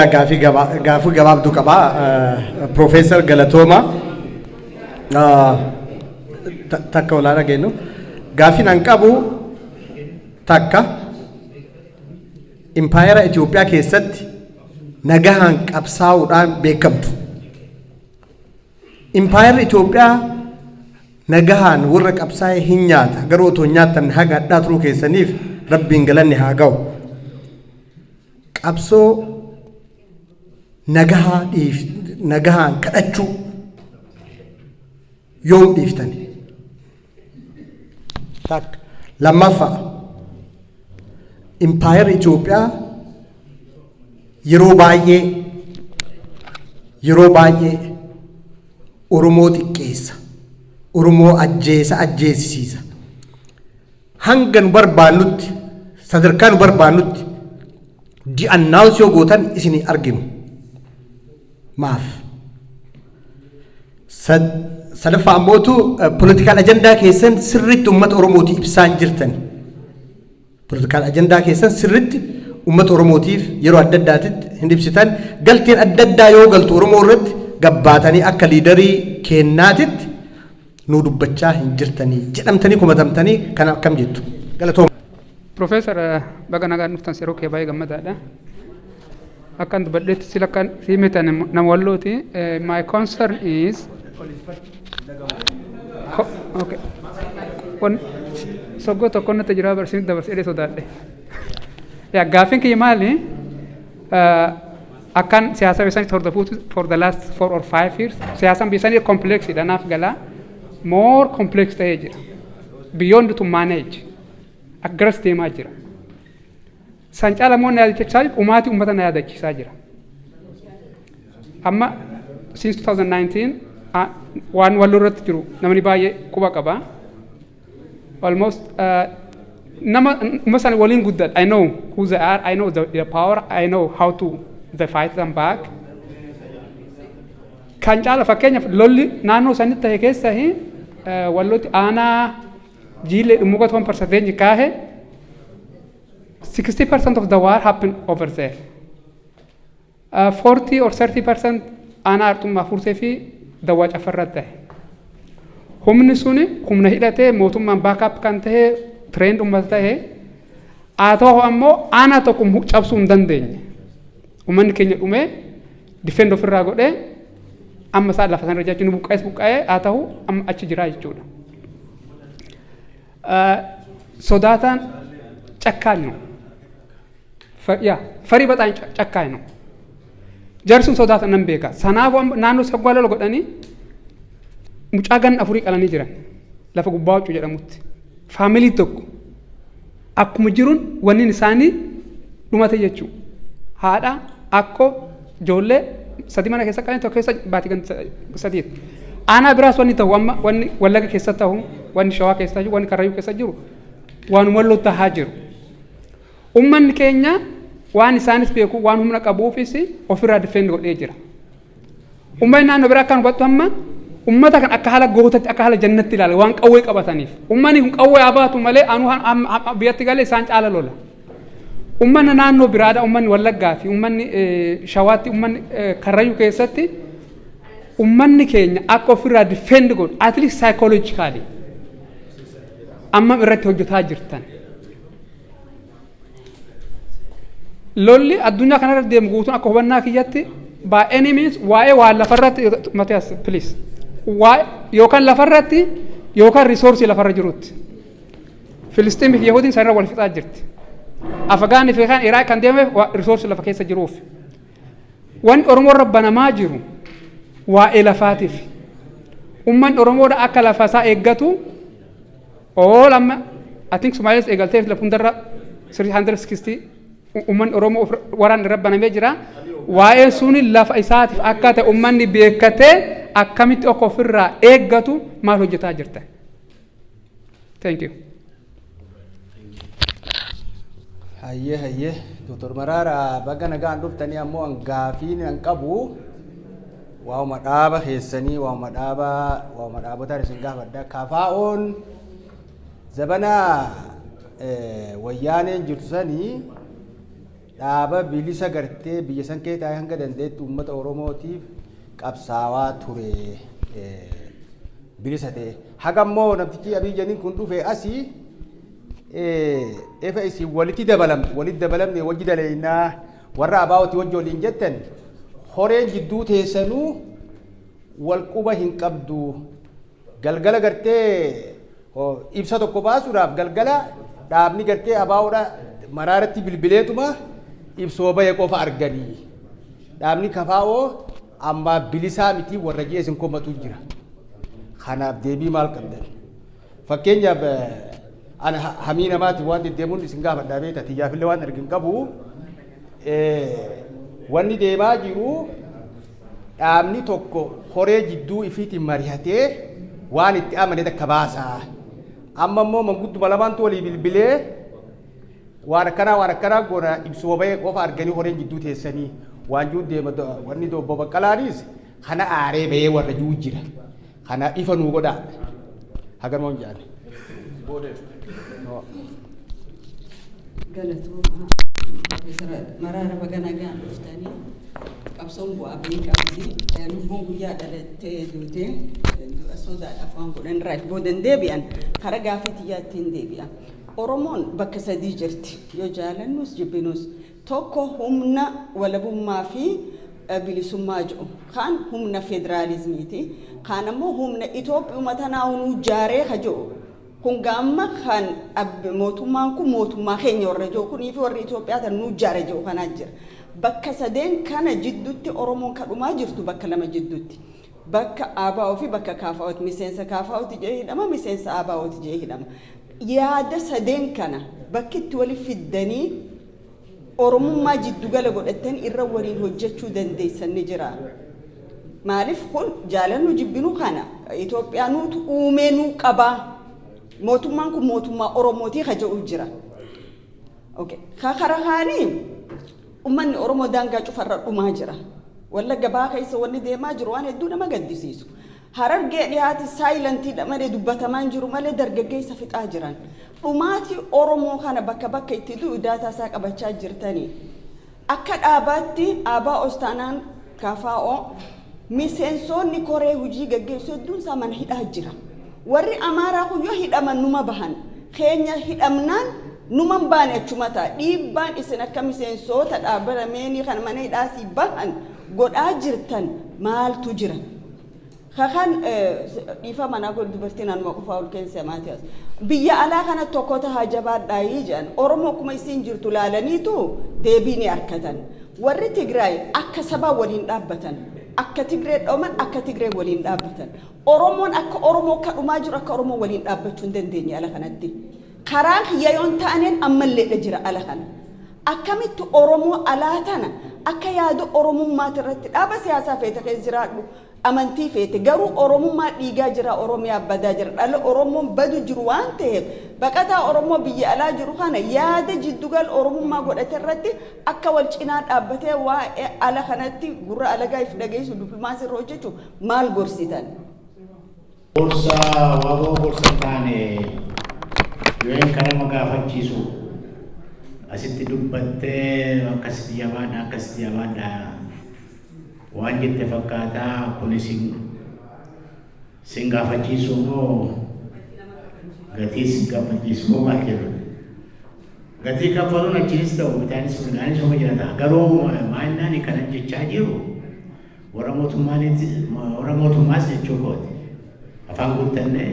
Gaafii gabaabduu qabaa. Profeesar, galatooma. Takka olaa dhageenyu. Gaafiin an qabu takka, impaayera Itoophiyaa keessatti nagahaan qabsaa'uudhaan beekamtu. Impaayerri Itoophiyaa nagahaan warra qabsaa'e hin nyaata, garuu otoo hin nyaatamne haga hadhaa turuu keessaniif Rabbiin galanni haa ga'u. Qabsoo nagahaa dhiif, nagahaan kadhachuu yoom dhiiftani? Takka. Lammaffaa, impaayerri Itoophiyaa yeroo baay'ee Oromoo xiqqeessa. Oromoo ajjeesa, ajjeesisiisa. Hanga nu barbaannutti, sadarkaa nu barbaannutti di'annaawus yoo gootan isin arginu. Maaf? Sadaffaa ammootu, political agenda keessan sirriitti uummata Oromootiif ibsaan jirtani. Political agenda keessan sirriitti uummata Oromootiif yeroo adda addaatitti hin ibsitan. Galteen adda addaa yoo galtu Oromoo irratti gabbaatanii akka leader kennaatitti nuu dubbachaa hin jirtanii jedhamtanii kumatamtanii, kana akkam jettu? Galatooma. Profeesar, baga nagaan dhuftan. Yeroo kee baay'ee gammadaadha. Akkan dubbadheetti sila kan himitan nama Wallooti. My concern is, okay. Soggoo tokko natti jira, barsiin dabarsee sodaadhe. Yaa, gaaffiin kiyya maali? Akkan siyaasa biyya sanii hordofuutu for the last 4 or 5 years siyaasaan biyya sanii complex dha, naaf galaa, more complex ta'ee jira. Beyond to manage. Akkaras deemaa jira. San caala immoo na yaadachiisaa jiru dhumaatii uummata na yaadachiisaa jira. Amma since 2019 waan Walloo irratti jiru namni baay'ee quba qaba. Almost nama uummata sana waliin guddadha. I know who they are, I know the power, I know how to they fight them back. Kan caala, fakkeenyaaf, lolli naannoo sanitti ta'e keessa Wallootti aanaa Jiilee Dhummuga toon percentage kaahe, 60% of the war happened over there. 40 or 30% aanaa Arxummaa Fursee fi Dawwaa Caffarratti ta'e. Humni suni humna hidhatee, mootummaan backup kan ta'e, trained uummata ta'e, haa ta'u ammoo aanaa tokko cabsuu hin dandeenye. Uummanni keenya dhumee, defend ofirraa godhee, amma isaan lafa sanarra jechuun buqqa'es buqqa'ee, haa ta'u amma achi jira jechuudha. Sodaataan ጨካኝ ነው። Yaa, farii በጣም ጨካኝ ነው። Jarri sun sodaatan nan beeka. Sanaafuu naannoo saggwaa lola godhanii mucaa ganna 4 qalanii jiran lafa Gubbaa Huccuu jedhamutti. Family tokko akkuma jiruun wanni isaanii dhumate jechuudha. Haadha, akkoo, ijoollee sadi mana keessa qalanii, tokko keessa baatii gan sadiitti. Aanaa biraas wanni ta'u, amma wanni Wallaga keessa ta'u, wanni Shawaa keessa jiru, wanni Karrayyuu keessa jiru waan Walloo tahaa jiru. Uummanni keenya waan isaanis beeku, waan humna qabuufis ofirraa defend godhee jira. Uummanni naannoo biraa akkan hubattu, amma uummata kan akka haala gootatti, akka haala jannatti ilaala waan qawwee qabataniif. Uummanni kun qawwee haa baatu malee anuu biyyatti galee isaan caala lola. Uummanni naannoo biraadha, uummanni Wallaggaa fi uummanni Shawaatti, uummanni Karrayyuu keessatti uummanni keenya akka ofirraa defend godhu at least psychologically ammam irratti hojjetaa jirtan? Lolli addunyaa kanarra deemu guutuun akka hubannaa kiyyatti by any means waa'ee waan lafarratti, Matiyaas, please, waa yookaan lafarratti yookaan resource lafarra jirutti. Filistiin fi Yahudiin sanarra wal fixaa jirti. Afgaanii fi kan Iraaq kan deemeef resource lafa keessa jiruuf. Wanni Oromoo irra banamaa jiru waa'ee lafaatiif. Uummanni Oromoodha akka lafa isaa eeggatu all amma I think Somaaliis eegaltee lafa hundarra 360 uummanni Oromoo waraan irra banamee jira. Waa'een suni lafa isaatiif akka ta'e uummanni beekatee akkamitti akka ofirraa eeggatu maal hojjetaa jirta? Thank you. Hayyee, Dr. Maraara, baga nagaan dhuftanii. Ammoo an gaafiin an qabu waa'uma dhaaba keessanii, waa'uma dhaaba, waa'uma dhaabotaan isin gaafadha. KFO'n zabana Wayyaaneen jirtu sanii Dhaaba bilisa gartee biyya san kee taa'ee hanga dandeetti uummata Oromootiif qabsaawaa ture bilisa ta'e. Haga immoo namtichi Abiy jedhin kun dhufe asii efa isin walitti dabalamte, walitti dabalamne, wajji daleeynaa warra abaa'ooti wajji waliin jettan, horeen jidduu teessanuu wal quba hin qabdu. Galgala gartee ibsa tokko baasuudhaaf galgala dhaabni gartee abaa'oodha Maraaratti bilbileetuma ibsuma bahe qofa arganii. Dhaabni kafaa'oo ammaa bilisaa miti warra ji'ee isin komatu jira. Kanaaf deebii maal qabdan? Fakkeenyaaf, ana hamii namaati waan deddeemuun isin gaafadhaa beekta, xiyyaafillee waan argin qabu. Wanni deemaa jiru, dhaabni tokko horee jidduu ifiitiin mari'atee waan itti amane takka baasaa. Amma immoo mangudduma lamaantu walii bilbilee waan akkanaa waan akkanaa goona, ibsuma bahee qofa arganii horeen jidduu teessanii waan jiru deema. Wanni obbo Baqqalaanis kana aaree bahee warra jiru jira. Kana ifa nuu godhaa. Haganuma hin jaanne. Galatooma, Profeesar Maraara, baga nagaan dhuftanii. Qabsoon bu'aa bahii qabdi. Lubbuun guyyaa dhalattee duute du'a sodaadhaaf waan godhan irraa boodan deebi'an. Karaa gaafii xiyyaatti hin deebi'a. Oromoon bakka sadii jirti, yoo jaalannus jibbinus. Tokko humna walabummaa fi bilisummaa jedhu, kaan humna federaalizmiiti, kaan ammoo humna Itoophiyaa tanaa nuu jaaree ka jedhu. Kun gaamma kan mootummaan kun mootummaa keenya warra jiru kunii fi warri Itoophiyaa tan nuu jaare jiru kanaa jira. Bakka sadeen kana jidduutti Oromoon kadhumaa jirtu bakka lama jidduutti. Bakka ABO fi bakka KFOti. Miseensa KFOti jedhee hidhama, miseensa ABOti jedhee hidhama. Yaada sadeen kana bakki itti wali fiddanii Oromummaa jiddugala godhattan irra waliin hojjechuu dandeessan ni jira. Maaliif kun jaalannu jibbinu kana Itoophiyaa nuutu uumee nuu qabaa. Mootummaan kun mootummaa Oromootii ka jedhu jira. Okay. Ka kara kaanii uummanni Oromoo daangaa cufarra dhumaa jira. Wallagga Bahaa keessa wanni deemaa jiru waan hedduu nama gaddisiisu. Harargee dhiyaati silentiidha malee dubbatamaan jiru malee dargaggeessa fixaa jiran. Dhumaatii Oromoo kana bakka bakka itti du'u data isaa qabachaa jirtanii. Akka dhaabaatti ABOs taanaan KFO miseensonni koree hojii gaggeessu hedduun isaa mana hidhaa jira. Warri Amaaraa kun yoo hidhaman numa bahan. Keenya hidhamnaan numa hin baane achuma ta'a. Dhiibbaan isin akka miseensota dhaaba lameenii kana mana hidhaasii bahan godhaa jirtan maaltu jira? Kakan dhiifa manaa godhu dubartiin anuma qofaa ol keessa Maatiyaas. Biyya alaa kana tokko tahaa jabaadhaayii jedhan. Oromoo akkuma isiin jirtu laalaniitu deebii ni argatan. Warri Tigraay akka sabaa waliin dhaabbatan. Akka Tigree dhooman akka Tigree waliin dhaabbatan. Oromoon akka Oromoo akka dhumaa jiru akka Oromoo waliin dhaabbachuu hin dandeenye ala kanatti. Karaan kiyya yoon taaneen ammalleedha jira ala kana. Akkamitti Oromoo alaa tana akka yaada Oromummaati irratti dhaaba siyaasaa feete keessa jiraadhu, amantii feete garuu Oromummaa dhiigaa jira, Oromiyaa badaa jira, dhala Oromoon badu jiru waan ta'eef, baqataa Oromoo biyya alaa jiru kana yaada jiddugal Oromummaa godhate irratti akka wal cinaa dhaabbatee waa'ee ala kanatti gurra alagaa if dhageessu diplomacy irra hojjechu maal gorsitan? Gorsa waboo gorsa taane yoon kan nama gaafachiisu asitti dubbattee akkasitti jabaadha, akkasitti jabaadha waan jette fakkaataa. Kun sin gaafachiisu moo gatii sin gaafachiisu moo maal jedhu? Gatii kaffaluun achiis ta'u bitaanis mirgaanis oma jira ta'a. Garuu maayinaan kanan jechaa jiru warra mootummaanitti, warra mootummaas jechuu kooti, afaan guuttannee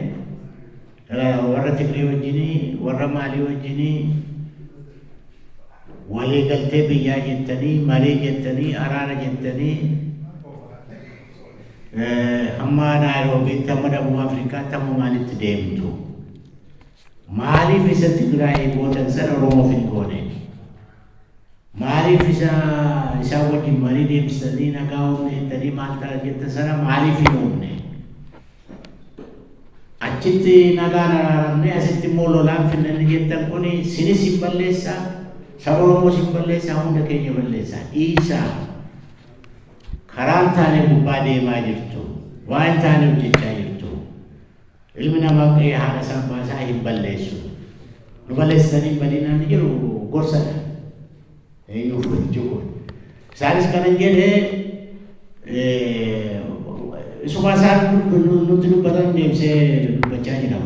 warra Tigree wajjinii, warra maalii wajjinii walii galtee biyyaa jettanii, marii jettanii, araara jettanii, hamma Naayiroobiitti, hamma Dabub Afrikaatti, hamma maalitti deemtu? Maaliif isa Tigraay gootan sana Oromoof hin goone? Maaliif isa isaan wajjin marii deemsisanii nagaa uumne jettanii maal ta'a jettan sana maaliif hin uumne? Achitti nagaan araaramne, asitti immoo lolaan finnanni jettan kun sinis hin balleessaa, saba Oromoos hin balleessaa, hunda keenya balleessaa. Dhiisaa. Karaan taane gubbaa deemaa jirtu, waan taane hojjechaa jirtu. Ilmi namaa qe'ee haadha isaa abbaa isaa hin balleessu. Nu balleessitanii hin badinaan jiru gorsadha. Eenyuuf jechuudha. Isaanis kanan jedhee isuma isaan nutti dubbatan deebisee dubbachaa jira.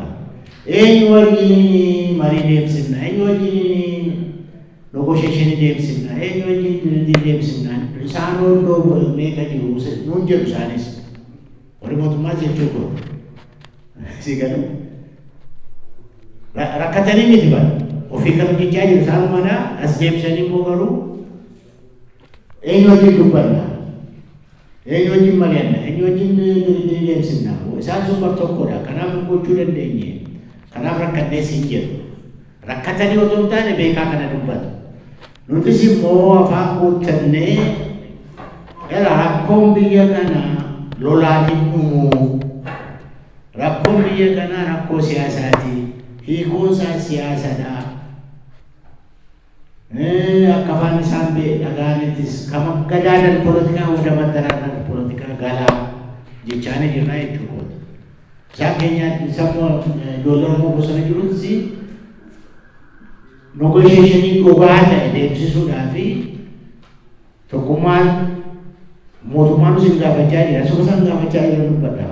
Eenyu wajjin marii deemsifna? Eenyu wajjin negotiation deemsifna? Eenyu wajjin diriirii deemsifna? Isaan iddoo meeqa jiru nuun jedhu isaanis. Warri mootummaas jechuu kun. Si galu. Rakkatanii miti bara. Ofii kan hojjechaa jiru isaanumadha. As deebisanii immoo garuu eenyu wajjin dubbanna? Eenyu wajjin mari'anna? Eenyu wajjin diriirii deemsifna? Isaan sun bar tokkodha. Kanaaf gochuu dandeenye. Kanaaf rakkannee siin jedhu. Rakkatanii otoo hin taane beekaa kana dubbatu. Nutis immoo afaan guuttannee ela rakkoon biyya kanaa lolaatiin dhumuu. Rakkoon biyya kanaa rakkoo siyaasaati. Hiikuun isaa siyaasadha. Akka afaan isaan dhaga'anittis ከመገዳደል ፖለቲካ ወደ መደራደር ፖለቲካ galaa jechaanii jirra jechuudha. Isaan keenya sammuu ijoollee Oromoo bosona jirus negotiation dhugaa ta'e deemsisuudhaa fi tokkummaan mootummaan isin gaafachaa jira. Suma isaan gaafachaa jiran dubbadha.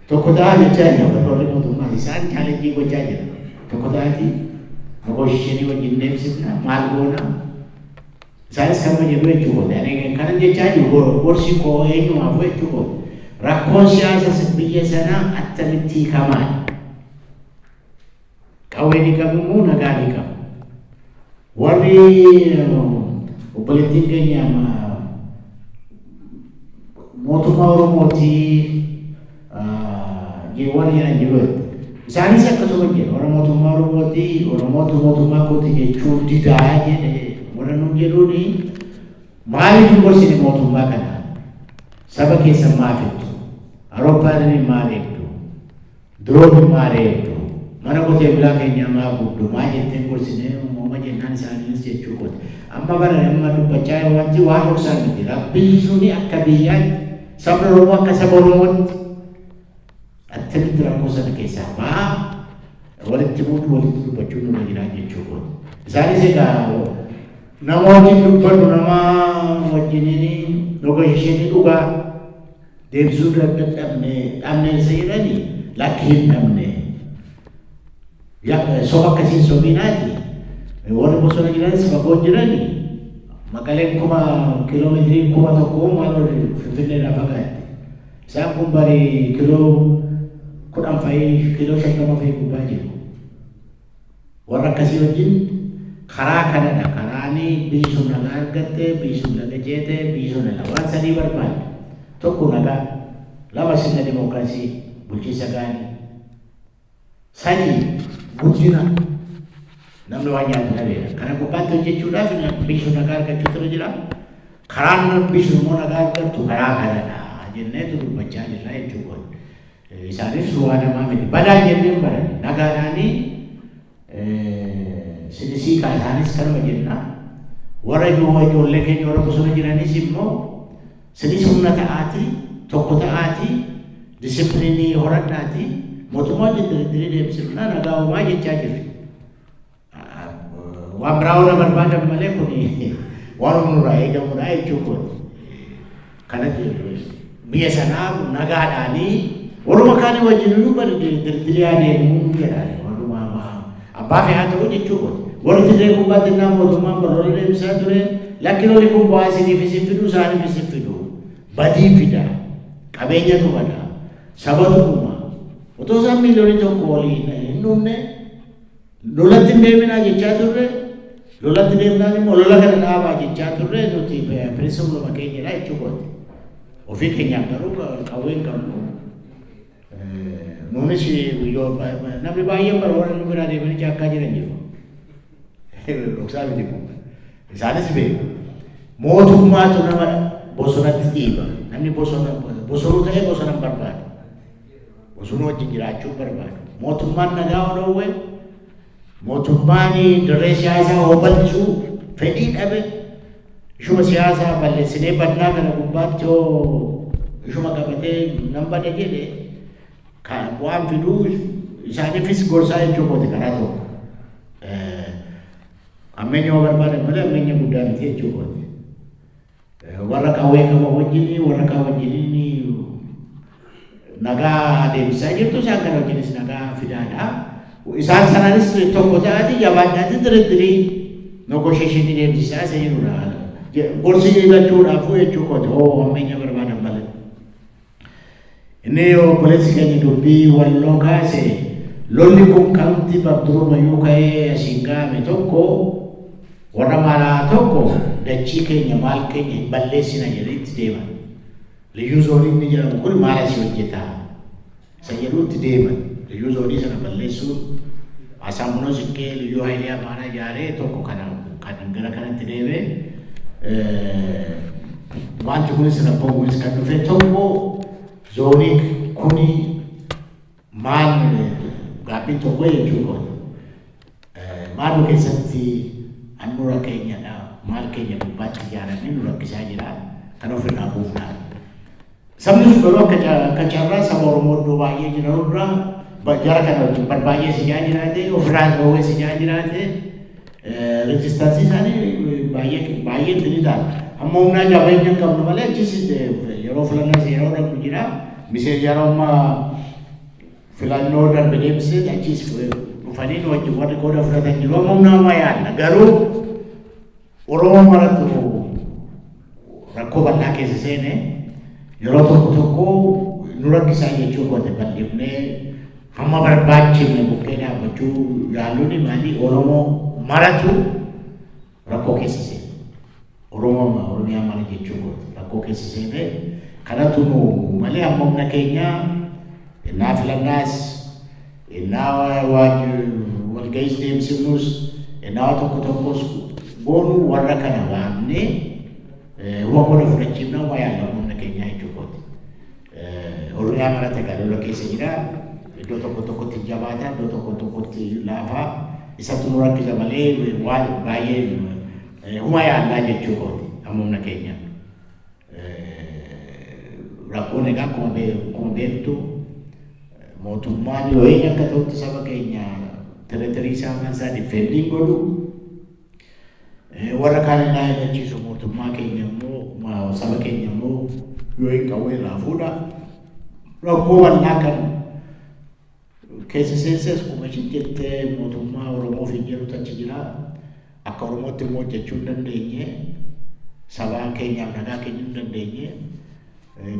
Tokko ta'aa jechaa jira warri mootummaa isaan challenge gochaa jira. Tokko ta'aati negotiation wajjin deemsifna maal goona. Isaanis kanuma jedhu jechuudha. Ani kanan jechaa jiru gorsi koo eenyumaafuu jechuudha. Rakkoon siyaasa biyya sanaa attamitti hiikamaadha? Qawwee ni qabu moo nagaa ni qabu? Warri obboleettiin keenya mootummaa Oromootii warri jedhan jiru. Isaanis akkasuma jedhu warra mootummaa Oromootii Oromootu mootummaa kooti jechuu didaa jedhe warra nuun jedhuuni maaliif hin gorsine mootummaa kana? Saba keessan maaf jettu? Awurooppaan maal eegdu? Drone maal eegdu? Mana qotee bulaa keenyaa maa gubdu? Maa jettee gorsine uumama jennaan isaaniinis jechuu kooti. Amma bara amma dubbachaa wanti waan dhoksaa miti. Rabbiin suni akka biyyaatti sabni Oromoo akka saba Oromootti attamitti rakkoo sana keessaa ba'aa walitti bu'uun walitti dubbachuun nurra jira jechuu kooti. Isaanis egaa nama wajjin dubbannu nama wajjiniin negotiation dhugaa deebisuu dadhabne dhabne isa jedhani lakki hin dhabne. Soba akkasiin sobiinaati. Warri bosona jiranis fagoo jirani Maqaleen 1000 kiiloomeetirii 1000 maal Finfinneerraa fagaatti. Isaan kun bari kiiloo 10 fa'ii kiiloo 50 fa'ii gubbaa jiru. Warra akkasii wajjin karaa kanadha. Karaanii biyyi sun nagaa argatte, biyyi sun naga ceete, biyyi sun nagaa waan sadii barbaade. Tokko nagaa, lama sirna dimookiraasii bulchiinsa gaarii, sadi guddina namni waan nyaatu dhabeera. Kana gubbaatti hojjechuudhaaf biyyi sun nagaa argachuutu irra jira. Karaan biyyi sun immoo nagaa argattu karaa kanadha jenneetu dubbachaa jirra jechuudha. Isaanis waa namaa miti. Badaan jenneen baran nagaadhaanii sinisii isaanis kanuma jenna. Warra ijoollee keenya warra bosona jiranis immoo sinis humna ta'aatii tokko ta'aatii discipline horadhaatii mootummaa wajjin diriirii deemsifnaa nagaa uumaa jechaa jirra. Waan biraa warra barbaadan malee kun waan nurraa eegamudha jechuudha. Kana biyya sanaa nagaadhaanii waruma kaanii wajjin iyyuu bari dirdirii adeemuu jedhaan waruma abbaa fi haa ta'u jechuudha. Warri Tigree gubbaatti innaa mootummaan barnoota deemsisaa ture lakki loli kun bu'aa isiniif isin fidu isaaniif isin fidu badii fida qabeenyatu bada sabatu dhuma otoo isaan miiliyoonii 1 olii hin dhumne lolatti hin deeminaa jechaa turre lolatti deemnaan immoo lola kana dhaabaa jechaa turre nuti principle keenyadha jechuudha. Ofii keenyaaf garuu qawwee hin qabnu. Nuunis namni baay'een bara warra nu biraa deemanii caakkaa jiran jiru. Dhoksaa miti kun. Isaanis beeku. Mootummaatu nama bosonatti dhiiba. Namni bosona bosonuu ta'ee bosona hin barbaadu. Bosonuu wajjin jiraachuu barbaadu. Mootummaan nagaa dhoowwe mootummaan dirree siyaasaa hoo bal'isuu fedhii dhabe ishuma siyaasaa balleessinee badnaa kana gubbaatti yoo ishuma qabatee nan bada jedhe kan bu'aan fiduu isaaniifis gorsaa jechuu kooti karaa tokko. Ammeenya yoo barbaadan malee ammeenya guddaa miti jechuudha. Warra qawwee qaban wajjin, warra kaan wajjin nagaa adeemsisaa jirtu, isaan kana wajjinis nagaa fidaadha. Isaan sanaanis tokko ta'ati jabaadhaati diriirii negotiation deemsisaa isa jedhudha. Gorsi lachuudhaafuu jechuu kooti hoo ammeenya barbaadan malee. Inni obboleessi keenya dubbii Walloo kaase, lolli kun kamti bakturumayyuu ka'ee asiin ga'ame. Tokko warra Amaaraa tokko dachii keenya maal keenya hin balleessina jedhanii itti deeman. Liyyuu zoonii inni jedhamu kun maal asii hojjetaa? Isa jedhuutti deeman. Liyyuu zoonii sana balleessuun Asaamunoo Siqqee liyyuu hayilee Amaaraa ijaaree tokko kana kan gara kanatti deeme. Wanti kunis, rakkoon kunis kan dhufe tokko zoonii kuni maal gaabbiin tokko jechuudha. Maal nu keessatti handhuura keenyadha, maal keenya gubbaatti ijaaramee nu rakkisaa jira, kan ofirraa buufna. Sabni sun garuu akka carraa saba Oromoo iddoo baay'ee jiranurraa jara kana wajjin barbaay'ee sijaa jiraate, ofirraa dhoowwee sijaa jiraate, resistance isaanii baay'ee baay'ee itti ta'a. Amma humnaa jabeenya hin qabnu malee achis yeroo filannaas yeroo darbu jira. Misee yeroo amma filannoo darbe deemsee achis dhufanii nu wajjin warri qooda fudhatan jiru. Amma humna amma yaadna. Garuu Oromoo marattu rakkoo bal'aa keessa seene yeroo tokko tokko nu rakkisaa jechuu kooti. Bal'ifnee hamma barbaachifne bukkee dhaabbachuu yaaluun maali, Oromoo maratu rakkoo keessa seene. Oromoo Oromiyaa mara jechuu kooti rakkoo keessa seene. Kanatu nu malee amma humna keenya innaa filannaas, innaa walga'iis deemsifnus, innaa tokko tokkos goonu, warra kana waamnee huba qooda fudhachiifna, waa yaalla humna keenyaa jechuu kooti. Oromiyaa marata egaa lola keessa jira. Iddoo tokko tokkotti jabaata, iddoo tokko tokkotti laafaa. Isatu nu rakkisa malee waan baay'ee huma yaallaa jechuu kooti amma humna keenya. Rakkoon egaa akkuma beektu mootummaan yoo inni akka ta'utti saba keenya territory isaa maal isaa defend iin godhu, warra kaan innaa hidhachiisu, mootummaa keenya immoo, saba keenya immoo yoo hin qawwee irraa fuudha. Rakkoo bal'aa kan keessa seenses akkuma isheen jettee mootummaa Oromoof hin jedhutu achi jira. Akka Oromootti immoo hojjechuu hin dandeenye, sabaan keenyaaf nagaa kennuu hin dandeenye,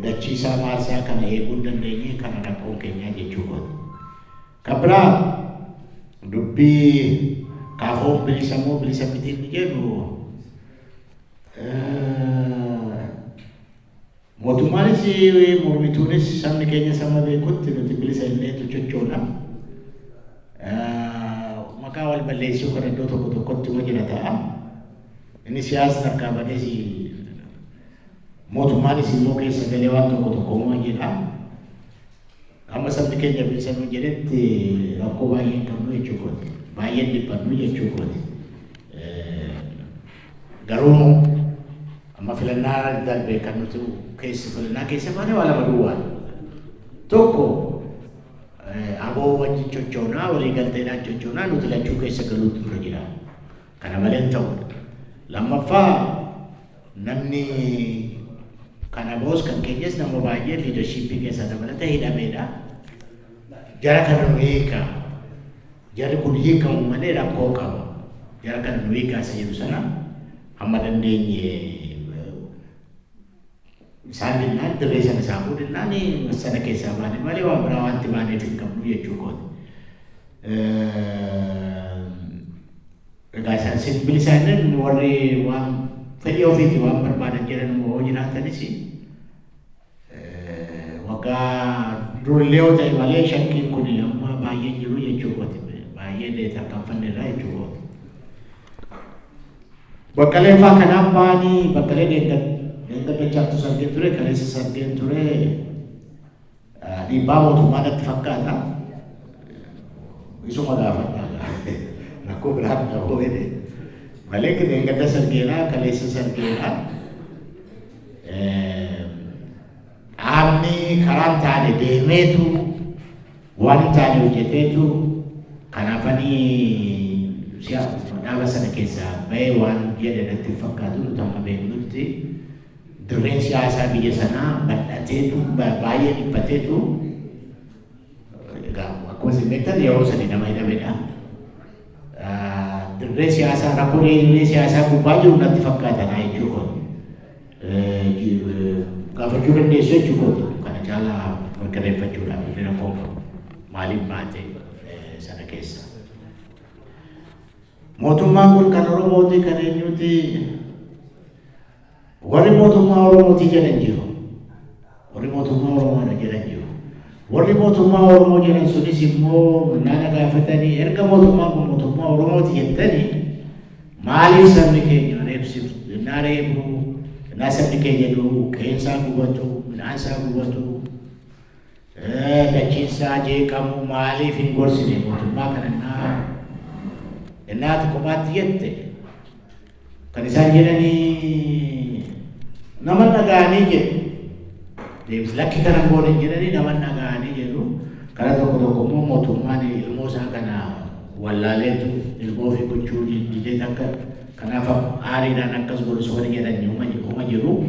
dachii isaa maal isaa kana eeguu hin dandeenye, kana rakkoon keenyaa jechuu kooti. Kan biraa dubbii kaafoon bilisa moo bilisa miti inni jedhu, mootummaanis mormituunis sabni keenya sama beekutti nuti bilisa inneetu chochoona. Maqaa wal balleessuu kan iddoo tokko tokkotti uma jira ta'a. Inni siyaasni harkaa badees mootummaanis immoo keessa galee waan tokko tokko uma jedha. Amma sabni keenya bilisa nu jedhetti rakkoo baay'ee hin qabnu jechuu kooti. Baay'een dhiphannu jechuu kooti. Garuu amma filannaa darbe kan nuti keessa filannaa keessa baane waa lama duwwaa. Tokko, aboo wajjin chochoonaa, walii galteedhaan chochoonaa, nuti lachuu keessa galuutu dura jira. Kana malee hin ta'u. Lammaffaa, namni kana boos kan keenyas nama baay'ee leadership keessaa dabalatee hidhameedha. Jara kana nu hiika. Jarri kun hiikamu malee rakkoo qaba. Jara kana nu hiikaa isa jedhu sana hamma dandeenye isaan dinnaan, dirree sana saaquu dinnaan sana keessaa baane malee waan biraa wanti baaneef hin qabnu jechuu kooti. Egaa isaan sin bilisaan warri waan fedhii ofiiti waan barbaadan jedhan yoo jiraatanis, waggaa durillee yoo ta'e malee shakkiin kun amma baay'een jiru jechuu kooti. Baay'ee tarkaanfanneerra jechuu kooti. Baqqaleen faa kanaaf ba'anii, Baqqalee deeggardachaattu sargeen ture, kaleessa sargeen ture, dhiibbaa mootummaa natti fakkaata. Isuma gaafadhaa, rakkoo biraan qabu jedhe. Malee deeggarda sargeeraa, kaleessa sargeeraa. Dhaabni karaa hin taane deemeetu, waan hin taane hojjeteetu, kanaafanii Dhaaba sana keessaa bahee waan jedhe natti fakkaatu. Nuti amma beeknutti dirreen siyaasaa biyya sanaa bal'ateetu, baay'ee dhiphateetu. Egaa akkuma isin beektan yeroo sadi nama hidhamedha. Dirree siyaasaa, rakkoo dirree siyaasaa gubbaa jiru natti fakkaata naa jechuu. Gaafachuu dandeessu jechuu kooti. Kana caalaa mirkaneeffachuudhaaf inni rakkoo qabu maaliif baate sana keessa. Mootummaan kun kan Oromooti, kan eenyuti? Warri mootummaa Oromooti jedhan jiru. Warri mootummaa Oromoodha jedhan jiru. Warri mootummaa Oromoo jedhan sunis immoo nana gaafatanii, erga mootummaan kun mootummaa Oromooti jettanii maaliif sabni keenya reebsiftu? Innaa reebu, innaa sabni keenya du'u, qeensaa gubatu, midhaansaa gubatu, dachiinsaa jeeqamu, maaliif hin gorsine mootummaa kana innaa ati kophaatti jette? Kan isaan jedhanii nama dhaga'anii jedhu. Deebis lakki kana goone jedhanii nama dhaga'anii jedhu. Kara tokko tokko immoo mootummaan ilmoo isaa kana wallaaleetu ilmoo ofii gochuu didee takka, kanaaf aariidhaan akkas godhu warri jedhan huma jiru.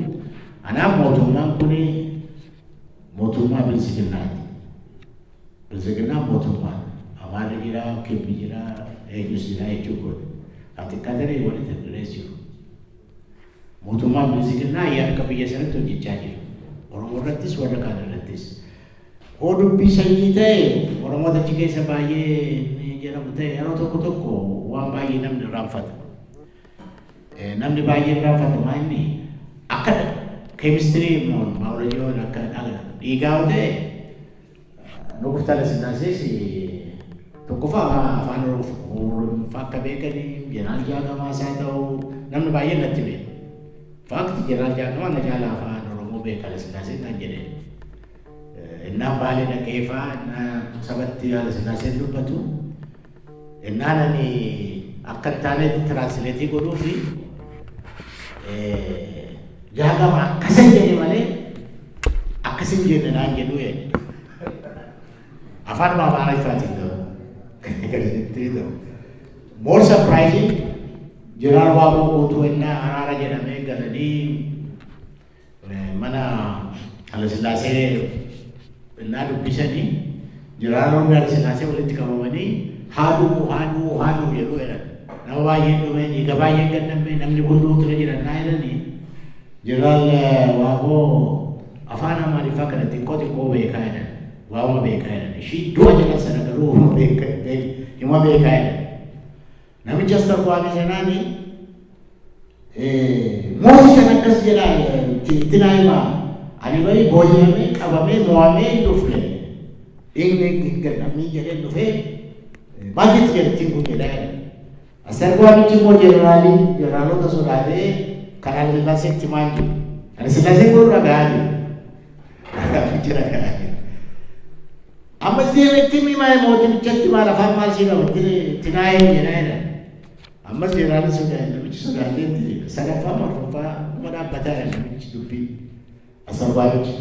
Kanaaf mootummaan kun mootummaa Biltsiginnaati. Biltsiginnaan mootummaa Amaarri jira, Kibbi jira, eenyus jira jechuu kooti. Haa xiqqaatanii walitti dhirees jiru. Mootummaan Biltsiginnaa yakka biyya sanatti hojjechaa jiru. Oromoo irrattis, warra kaan irrattis. Hoo dubbii sanyii ta'e, Oromoota achi keessa baay'ee inni jedhamu ta'e, yeroo tokko tokko waan baay'ee namni irraanfata. Namni baay'ee irraanfata. Maa inni akka keemistirii, baayoloojii, akka dhiigaa yoo ta'e, Nugus Haayilasillaasee tokkoffaa afaan Oromoo akka beekanii, Jeneraal Jaagamaas haa ta'u, namni baay'een natti beeku. Fact, Jeneraal Jaagamaa na caalaa afaan Oromoo beeka Haayilasillaasee naan jedheen. Innaan Baalee dhaqee fa'aa, innaa sabatti Haayilasillaaseen dubbatu, innaan ani akka hin taanetti translate godhuu fi Jaagama akkasan jedhe malee akkas hin jenne naan jedhu jedhe. Afaan Amaariffaatiin garuu. Gadi ta'u. More surprising, Jeneraal Waaqoo Guutuu innaa araara jedhamee galanii mana Haayilasillaasee innaa dubbisanii, jeneraalonni Haayilasillaasee walitti qabamanii haaduu haaduu haaduu jedhu jedhan. Nama baay'een dhume, dhiiga baay'een ganname, namni kun duutu jiran naa jedhanii, Jeneraal Waaqoo afaan Amaariffaa kana xiqqoo xiqqoo beekaa jedhan. Waa'uma beekaa jedhan. Ishii du'a jedhan sana garuu hima beekaa jedhan. Namicha astargwaamii sanaani, mootichaan akkas jedhaa itti naa himaa, ani bari booji'amee, qabamee, mo'amee hin dhufne, dhiigni hin gannamii jedhee dhufee, maal jetti jedhattiin kun jedhaa jedhan. Astargwaamichi immoo jeneraalii jeneraalota sodaatee kan Haayilesillaaseetti himaa hin jiru. Haayilesillaaseen kun dhaga'aa jiru. Namichi dhaga'aa jiru. Ammas deemetti himaa, mootichatti maal afaan maal sii qaba, itti naa himi jedhaa jedhan. Ammas jeneraalli sodaate, namichi sodaateetti sadaffaa arfaffaa kuma dhaabbataa jedhan namichi dubbii asarbaanichi.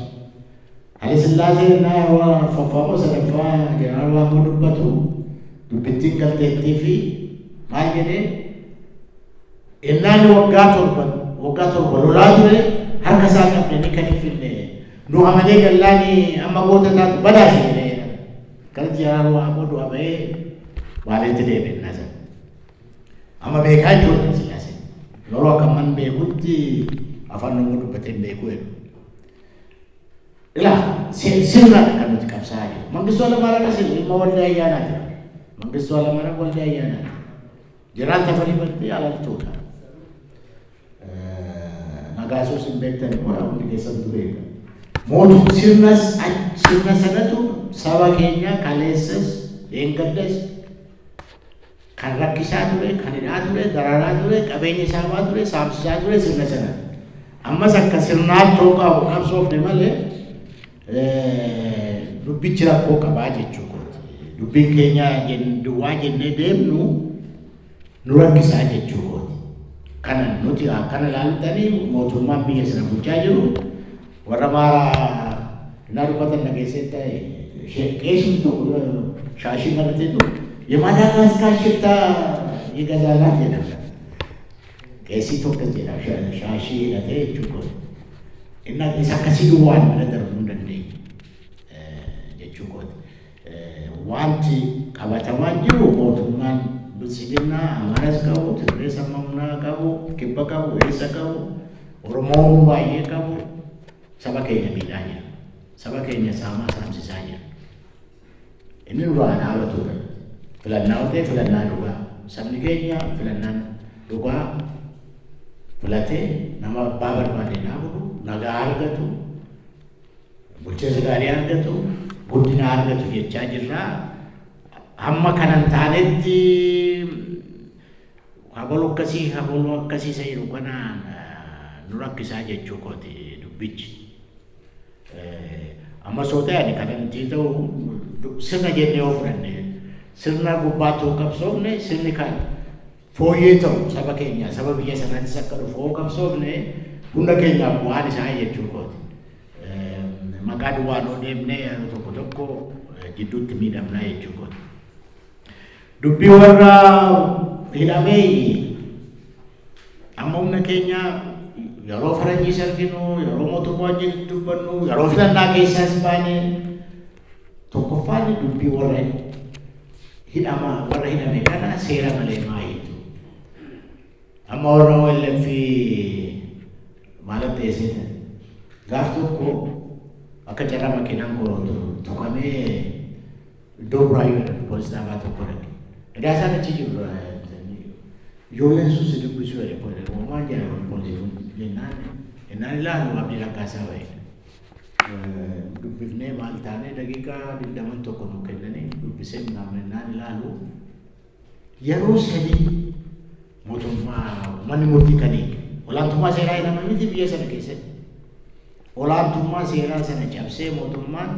Haayilesillaaseen innaa yeroo arfaffaa moo sadaffaa jeneraal Waaqoo dubbatu dubbittiin galteettii fi maal jedhee, innaan waggaa 7 lolaa ture, harka isaa qabdanii kan hin finne nu amanee gallaanii amma goota taatu badaase jedhee jedhan. Kanatti jeneraal Waaqoo du'a bahee Baaleetti deebi'e innaa sana. Amma beekaa jechuudha Haayilesillaaseen. Yeroo akka amman beekutti afaan Oromoo dubbatee hin beeku jedhu. Ilaa, sirnaadha kan nuti qabsaa'aa jiru. Mangistuu Hayilamaariyaamis ilma Waldaa Ayyaanaati. Mangistuu Hayilamaariyaam Waldaa Ayyaanaati. Jeneraal Tafarii Bartee alaltuudha. Nagaasoos hin beektan immoo hundi keessattuu beeka. Mootum sirnas sirna sanatu saba keenya kaleessas dheengaddas kan rakkisaa ture, kan hidhaa ture, dararaa ture, qabeenya saamaa ture, saamsisaa ture sirna sana. Ammas akka sirnaatti ta'uu qabu qabsoofne malee dubbichi rakkoo qabaa jechuu kooti. Dubbiin keenya duwwaa jennee deemnu nu rakkisaa jechuu kooti. Kana nuti akkana ilaaltanii, mootummaan biyya sana bulchaa jiru warra maaraa innaa dubbatan dhageessee ta'e, qeesni tokko shaashii marateetu የማዳጋስካር ሽፍታ ይገዛላት jedhama. Qeesii tokkos jedhama shaashii hidhatee jechuudha. Inni isa akkasii duwwaan bira darbuu hin dandeenye jechuu kooti. Wanti qabatamaa jiru mootummaan bilisiginnaa Amaaras qabu, Tigrees hammamnaa qabu, Kibba qabu, eessa qabu, Oromoo baay'ee qabu, saba keenya miidhaa jira. Saba keenya saamaa saamsisaa jira. Inni duraa dhaabatudha. Filannaa ta'e filannaa dhugaa. Sabni keenya filannaan dhugaa filatee nama abbaa barbaade dhaabutu, nagaa argatu, bulchiinsa gaarii argatu, guddina argatu jechaa jirra. Hamma kanan taanetti habaluu akkasii isa jedhu kana nu rakkisaa jechuu kooti dubbichi. Amma soo ta'e ani kanan itti ta'u sirna jennee yoo fudhanne, sirna gubbaatti yoo qabsoofne, sirni kan fooyyee ta'u saba keenya saba biyya sanaattis akka dhufu yoo qabsoofne, hunda keenyaaf bu'aan isaa jechuu kooti. Maqaa duwwaan yoo deemne yeroo tokko tokko jidduutti miidhamnaa jechuu kooti. Dubbii warra hidhamee, amma humna keenya yeroo faranjiis arginu, yeroo mootummaa wajjin dubbannu, yeroo filannaa keessaas baane, tokkoffaan dubbii warra hidhama, warra hidhame kana seera malee maa hiitu. Amma warra OLF maalat ta'e, gaaf tokko akka carraa makiinaan koo tuqamee iddoo Buraayyuu poolis dhaabaa tokko dhaqe. Edaa isaan achi jiru, ijoolleen sun si dubbisuu jedhe. Maal jedhama poolisii kun jennaan ilaalu Abdii Raggaasaa ba'e. Dubbifnee maal taane, daqiiqaa 20 tokko nu kennanii dubbisee jennaan ilaalu, yeroo 3 mootummaa manni murtii kan eege olaantummaa seeraa jedhama miti biyya sana keessatti. Olaantummaa seeraa sana cabsee mootummaan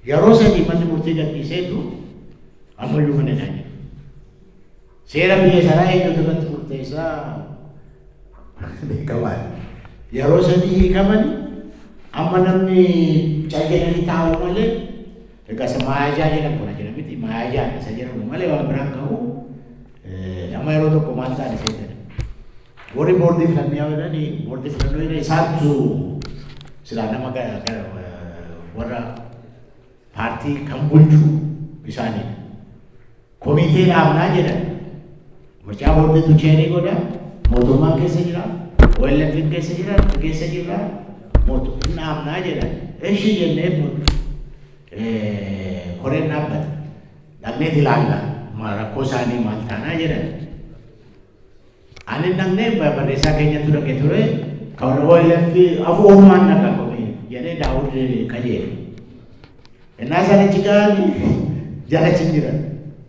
yeroo 3 manni murtii gadhiiseetu ammayyuu mana hidhaa jiru. Seera biyya sanaa eenyutu irratti murteessaa beekamaadha. Yeroo 3 hiikamani amma namni calqinanii taa'u malee, egaa isa maayajaa jedhamu kana jedha miti, maayajaa isa jedhamu malee waan biraan qabu. Amma yeroo tokko maal ta'an isee, warri boordii filannoo jedhanii, boordii filannoo jedhanii, isaantu silaa nama warra paartii kan bulchu isaaniidha. Komitee dhaabnaa jedhan. Mircaa boordiitu chair godha, mootummaan keessa jira, OLF keessa jira, keessa jira, mootummaan dhaabnaa jedhan. Eshi jennee koreen dhaabbata. Dhaqneet ilaalla rakkoo isaanii maal taanaa jedhan. Ani dhaqnee barreessaa keenyatti dhaqee ture, kan OLF afuurumaan dhaqa komee jedhee Daawud qajeele. Innaa isaan achi ga'anii jala achi jiran.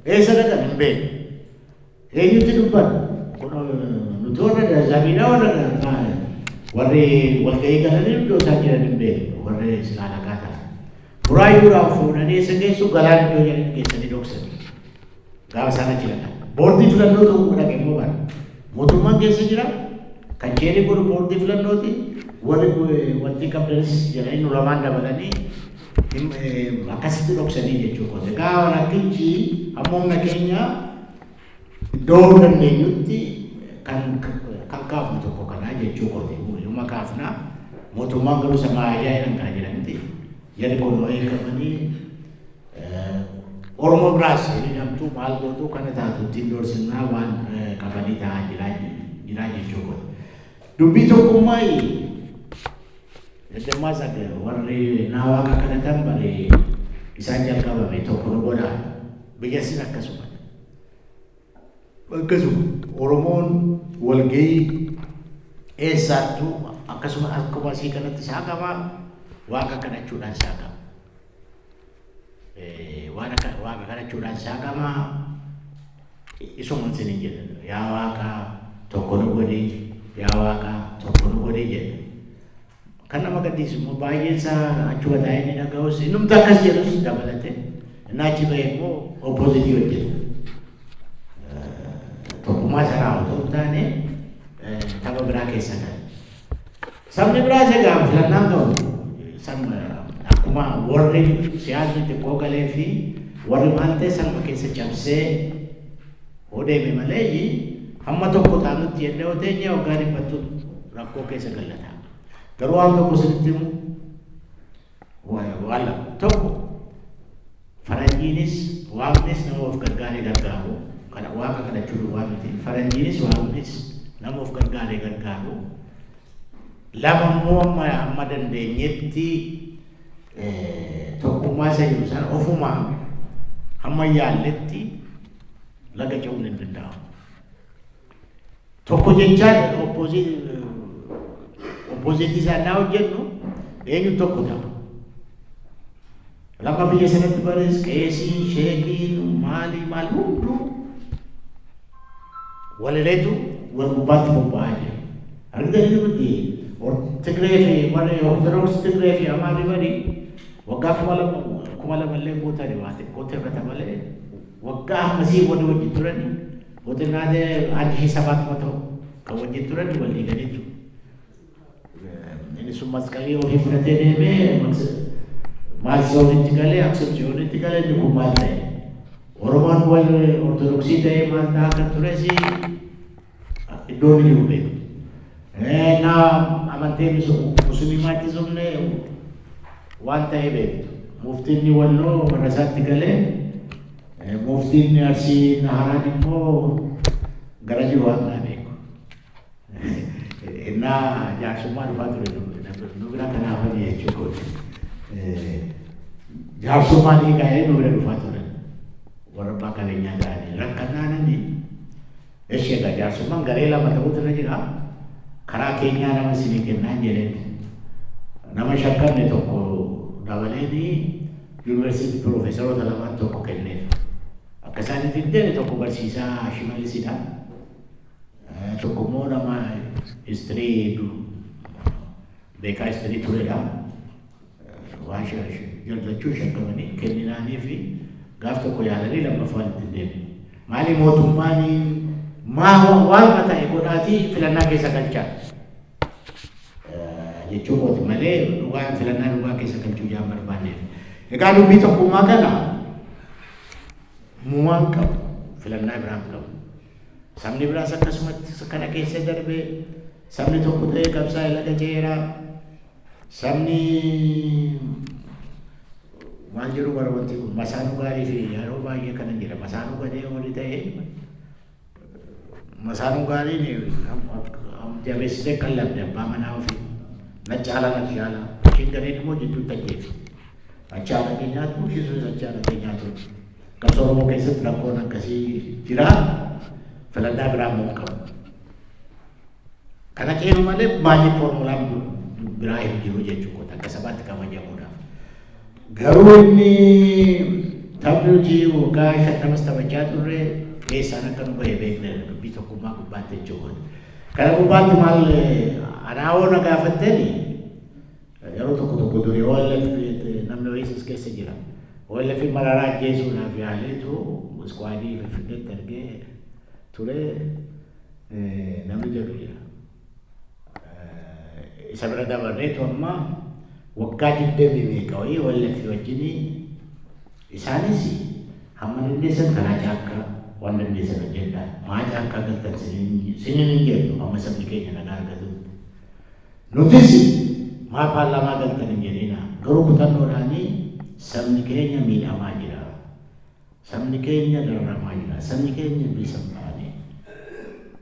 Eessa dhaqan hin beeku. Eenyutti dubbatu? Nuti warra zabiidhaa, warra warri walga'ii galanii iddoo isaan jiran hin beeku. Warri silaa dhaqaa ta'an. Buraayyuudhaan fuudhanii eessa geessu, Galaan iddoo jedhan geessanii dhoksan. Gaafa isaan achi dhaqan. Boordii filannoo tokko dhaqe immoo bara. Mootummaan keessa jira. Kan chair godhu boordii filannooti. Warri wanti qabdanis jedhanii nu lamaan dabalanii akkasitti dhoksanii jechuudha. Egaa rakkichi amma humna keenya iddoo dandeenyutti kan kaafnu tokko kanaa jechuu kooti. Uma kaafna, mootummaan garuu sama ajaa'ibaan kana jedhamti. Jarri kun eegamanii Oromoo biraas hidhamtuu maal gootu kana taatu ittiin doorsinnaa waan qabanii taa'aa jiraa jechuu kooti. Dubbii tokkummaa Eddammaa warri naa waaqa kadhatan bare isaan jalqabame tokko nu godhaa. Biyyassin akkasuma. Akkasuma Oromoon walgahii eessaattuu akkasuma akkuma asii kanatti saaqama, waaqa kadhachuudhaan saaqama. Waaqa kadhachuudhaan saaqama, isuma isiniin jedhan, "Yaa waaqa tokko nu godhi, yaa waaqa tokko nu godhi" jedha. Kan nama gaddisiisu immoo baay'een isaa achuma taa'ee inni dhaga'us, innumti akkas jedhus dabalate, inni achi ba'e immoo opposite hojjeta. Tokkummaa sanaa otoo hin taane tapha biraa keessa gala. Sabni biraas egaa filannaan qabu. Akkuma warri siyaasni xiqqoo galee fi warri maal ta'e sanuma keessa cabsee Hoo deeme malee hamma tokko taanutti jennee yoo teenye waggaa 100ttu rakkoo keessa gallata. Garuu waan tokko isinitti himu, waan lama. Tokko, faranjiinis waaqnis nama of gargaaree gargaaru. Kana waaqa kadhachuu duwwaa miti. Faranjiinis waaqnis nama of gargaaree gargaaru. Lama immoo, amma dandeenyetti tokkummaa isa jiru sana ofumaa hamma yaalletti laga ce'uun hin danda'amu. Tokko jechaan opposite isaa naa hojjennu eenyu tokko ta'a. Lama biyya sanatti barees qeesiin, sheekiin, maali maali hunduu walileetu wal gubbaatti bobba'aa jira. Argitanii miti, Tigree fi warri Ortodoksii, Tigree fi Amaarri bari waggaa 2000 illee guutanii waa xiqqootti hir'ata malee waggaa hammasii warri wajjin turani boxinnaatee 1700 ta'u kan wajjin turani walii galiitu. Inni sun masqalii ofii fudhatee deemee maal Tsiyoonitti galee, Aksum Tsiyoonitti galee, inni kun maal ta'e? Oromoon warri Ortodoksii ta'ee maal ta'aa kan tures iddoo inni jiru beeku. Na amantee musliimaatti sumne waan ta'ee beektu. Muftiin Walloo warra isaatti galee, muftiin Arsii Naharaan immoo gara jiru waan naa beeku. Innaa jaarsummaa dhufaa ture nu bira, kanaaf jechuudha. Jaarsummaa ni ka'ee nu bira dhufaa ture. Warra abbaa qabeenyaa ta'anii rakkannaanani. Eshi, egaa jaarsummaan garee lama ta'utu irra jira. Karaa keenyaa nama isinii kennaan jedheen. Nama shakkamne tokko dabaleeni yuunivarsiitii piroofeesaroota lamaan tokko kenneef. Akka isaanitti hin deeme, tokko barsiisaa Shimallisidha. Tokko immoo nama history beekaa, history turedha. Waan jallachuu shakkamanii kenninaanii fi gaaf tokko yaalanii lammaffaan itti deeme. Maali, mootummaan maa waan ta'e godhaatii filannaa keessa galchaa jechuu kooti malee dhugaan filannaa dhugaa keessa galchuu jaan barbaanneef. Egaa dubbii tokkummaa kana muwaan qabu, filannaa biraan qabu. Sabni biraas akkasumatti kana keessa darbee sabni tokko ta'ee qabsaa'ee laga ceeraa. Sabni maal jedhu bara wanti kun masaanuu gaarii fi yeroo baay'ee kana jira, masaanuu gadee wali ta'e, masaanuu gaariin jabeessitee qallabde abbaa manaa ofii na caala na caala, ishiin gadeen immoo jidduutti ajjeefti. Achi haadha kee nyaatu, ishii sunis achi haadha kee nyaatu. Qabsoo Oromoo keessatti rakkoon akkasii jira, filannaa biraa immoo hin qabu. Kana ceenu malee baay'ee foormulaan biraa hin jiru jechuudha akka sabaatti kabajamuudhaaf. Garuu inni taphni nuti waggaa 50s taphachaa turre keessaan akka nu bahe beekne, dubbii tokkummaa gubbaatti jechuudha. Kana gubbaatti maal anaa hoo na gaafattani, yeroo tokko tokko durii OLF namni wayiis keessa jira. OLF Mararaa ajjeesuudhaaf yaaleetu squad Finfinneetti argee ture namni jedhu jira. Isa bira dabarreetu amma waggaa 20 meeqa wayii OLF wajjinii isaanis hamma dandeessan karaa caakkaa waan dandeessan hojjedhaa. Maa caakkaa galtan siniin hin jennu amma sabni keenya nagaa argatutti. Nutis maa paarlaamaa galtan hin jedhina. Garuu kutannoodhaanii sabni keenya miidhamaa jira. Sabni keenya dararamaa jira. Sabni keenya bilisa hin baane.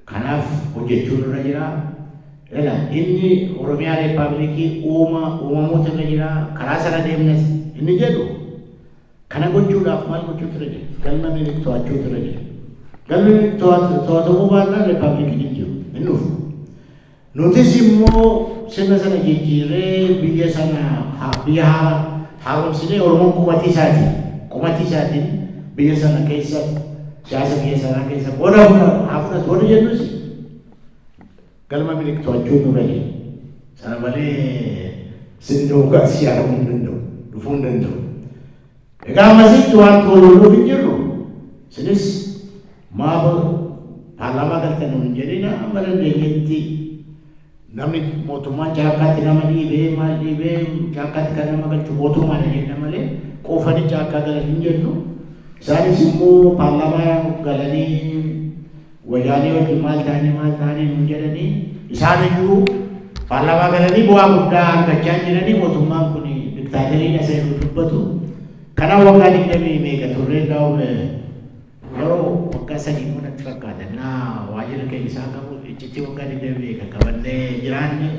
Kanaaf hojjechuun irra jira. Ela inni Oromiyaa Reeppaabilikii uumamuutu irra jira. Karaa sana deemnes inni jedhu, kana gochuudhaaf maal gochuutu irra jira? Galma Minilik to'achuutu irra jira. Galmi Minilik to'atamuu baannaan reeppaabilikiin hin jiru. Hin dhufu. Nutis immoo sirna sana jijjiirree biyya sana biyya haaromsinee Oromoon qubatii isaatiin biyya sana keessa, siyaasa biyya sanaa keessa qooda haa fudhatu warri jennus galma Minilik to'achuun nurra jira. Sana malee sirni dimookiraasii ijaaramuu hin danda'u, dhufuu hin danda'u. Egaa ammasitti waan tololuuf hin jirru. Isinis maa paarlaamaa galtan hin jedhina, amma dandeenyetti namni mootummaan caakkaatti nama dhiibee maal dhiibee caakkaatti kan nama galchu mootummaadha jenna malee qoofanii caakkaa galan hin jennu. Isaanis immoo paarlaamaa galanii Wayyaanee wajjin maal ta'anii maal ta'anii nuun jedhanii, isaan iyyuu paarlaamaa galanii bu'aa guddaa argachaa jiranii, mootummaan kun diktaateriin isa yeroo dubbatu. Kanaaf waggaa 20 meeqa turree daa'ume, yeroo waggaa 3 immoo natti fakkaata naa waajjira keenya isaa qabu iccitii waggaa 20 meeqa qabannee jiraanne.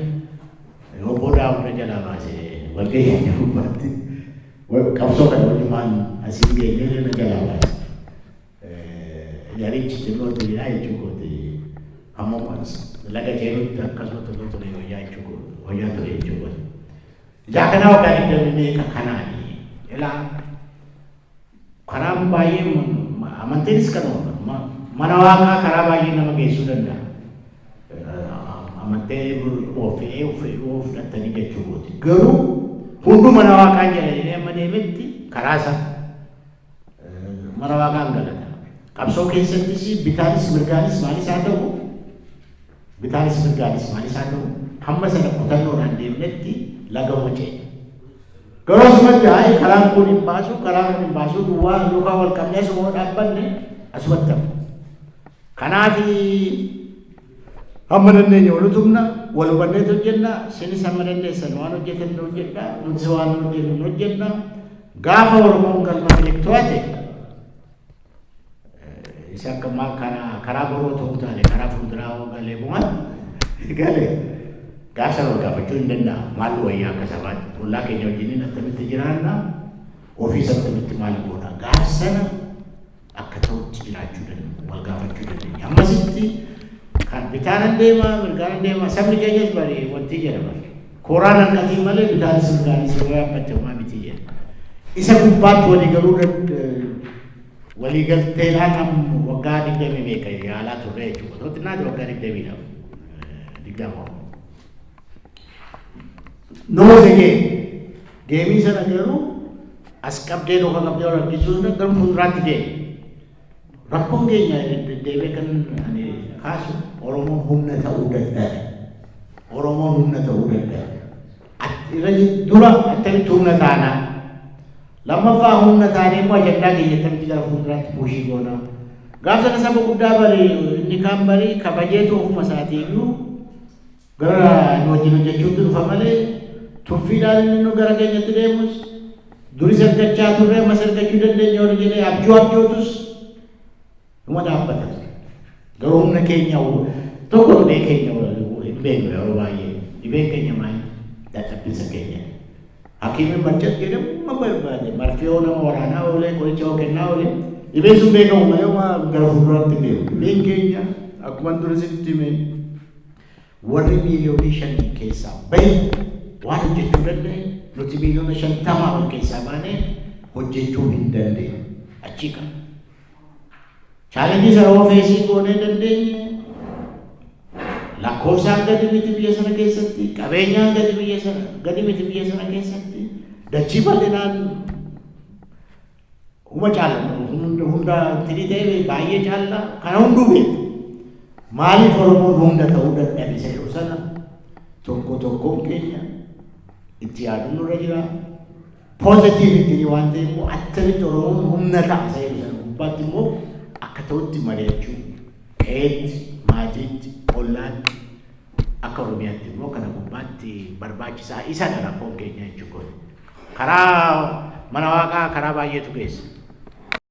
Obbo Daawud jalaa baase walgahii keenya gubbaatti, qabsoo kana wajjumaan asiin geenyee na jalaa baase. Yarichi xinnoo jira jechuu kooti. Amma laga ceerutti akkasuma xinnoo ture wayyaa jechuu wayyaa ture jechuu kooti. Ijaa kanaa waggaa 20 meeqa kanaani ilaa karaan baay'ee amantiinis kanuma mana waaqaa karaa baay'ee nama geessuu danda'a. Amantee fe'ee fe'ee fudhatanii jechuu kooti. Garuu hunduu mana waaqaan jedhanii amma deemetti karaa isaa mana waaqaan galata. Qabsoo keessattis bitaanis mirgaanis maalis haa ta'u, bitaanis mirgaanis maalis haa ta'u, hamma sana kutannoodhaan deemnetti laga wacee. Garuu asumatti hayi karaan kun hin baasu, karaan kun hin baasu, duwwaa yookaan wal qabnee asuma dhaabbanne asumatti hafu. Kanaaf hamma dandeenye wal utubna, wal hubanneet hojjenna, sinis hamma dandeessan waan hojjetan hojjedha, nutis waan hojjennu hojjenna. Gaafa Oromoon galma Minilik to'ate isa akka karaa karaa boroo ta'uu taane karaa fuulduraa galee bu'an galee gaafsa wal gaafachuu hin danda'a. Maal wayyaa akka sabaatti ollaa keenya wajjiniin attamitti jiraanna, ofiis attamitti maal goona, gaafsana akka ta'utti jiraachuu danda'u wal gaafachuu dandeenya. Ammasitti kan bitaan deema, mirgaan deema, sabni keenyas bari wanti jedhama. Kooraan hanqatiin malee bitaanis mirgaanis yoo yaabbatte homaa miti jedha. Isa gubbaatti walii galuu walii galteedhaan waggaa 20 meeqa yaalaa turre jechuudha. Otoo xinnaate waggaa 22 20. Noose gee geemii sana garuu as qabdee dhuka qabdee wal harkisuu gara fuulduraatti deema. Rakkoon keenya deddeebi'ee kan ani kaasu Oromoon humna ta'uu dadhabe. Oromoon humna ta'uu dadhabe. Irra dura attamitti humna taanaa? Lammaffaa humna taanee immoo ajandaa keenya attamitti gara fuulduraatti push goonaa? Gaaf sana saba guddaa bari inni kaan bari kabajeetu ofuma isaatiiyyuu gara nu wajjin hojjechuutti dhufa malee, tuffiidhaan inni nu gara keenyatti deemus, duris argachaa turre ammas argachuu dandeenya warri jedhee abjuu abjootus numa dhaabbata ture. Garuu humna keenya tokko dhibee keenya hin beeknu yeroo baay'ee. Dhibeen keenya maali? Dadhabbinsa keenya. Hakiimiin marcat jedhamu barbaade marfee nama waraanaa oolee, qoricha hoo kennaa oolee, dhibeen sun beekamu malee gara fuulduraatti deemu. Dhibeen keenya akkuma dura sitti hime, warri miiliyoonii 5 keessaa bahe waan hojjechuu danda'e, nuti miiliyoona 50 ol keessaa baanee hojjechuu hin dandeenye. Achii qaba. Challenge sana yoo face goonee dandeenye, lakkoofsaan gadi miti biyya sana keessatti, qabeenyaan gadi biyya sana gadi miti biyya sana keessatti, dachii bal'inaan huma caala, hunda itti ta'e baay'ee caalla, kana hunduu beeku. Maaliif Oromoon hunda ta'uu dadhabe isa jedhu sana tokko tokkoon keenya itti yaaduun nurra jira. Positive ittiin waan ta'eef immoo attamitti Oromoon humna ta'a isa jedhu sana gubbaatti immoo akka ta'utti mari'achuu, qe'eetti, maatiitti, ollaatti, akka Oromiyaatti immoo kana gubbaatti barbaachisaa isadha rakkoon keenya jechuudha. Karaa mana waaqaa karaa baay'eetu geessa.